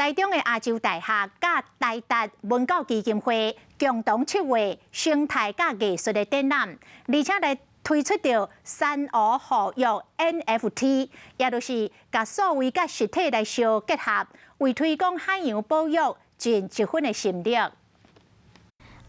台中的亞洲大學佮台達文教基金會共同策劃生態佮藝術的展覽，而且來推出著珊瑚護育 NFT，也就是共數位佮實體來相結合，為推廣海洋保育盡一份的心力。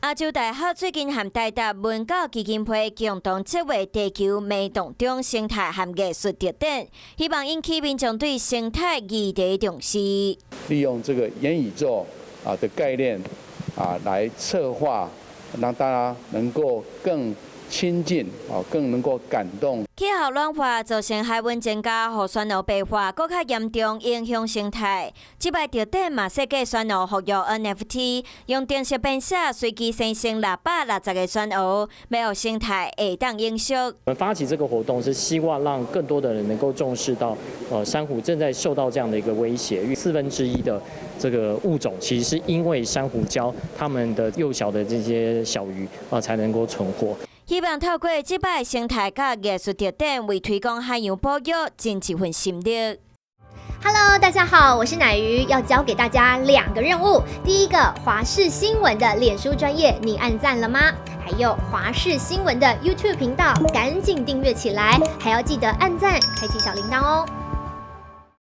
亞洲大學最近和台達文教基金會共同策劃地球脈動中生態和藝術特展，希望引起民眾對生態議題重視。利用這個元宇宙啊的概念啊來策劃，讓大家能夠更親近啊，更能夠感動。氣候暖化造成海溫增加，予珊瑚白化閣較嚴重，影響生態。這擺特展嘛設計珊瑚復育 NFT，用程式編寫隨機生成660個珊瑚，欲予生態會當永續。我們發起這個活動是希望讓更多的人能夠重視到，珊瑚正在受到這樣的一個威脅，因為1/4的這個物種其實是因為珊瑚礁，它們的幼小的這些小魚啊，才能夠存活。希望透過這擺生態佮藝術特展，為推廣海洋保育盡一份心力。 Hello，大家好，我是乃瑜，要交給大家兩個任務。第一個，華視新聞的臉書專頁，你按讚了嗎？還有華視新聞的 YouTube 頻道，趕緊訂閱起來，還要記得按讚，開啟小鈴鐺哦。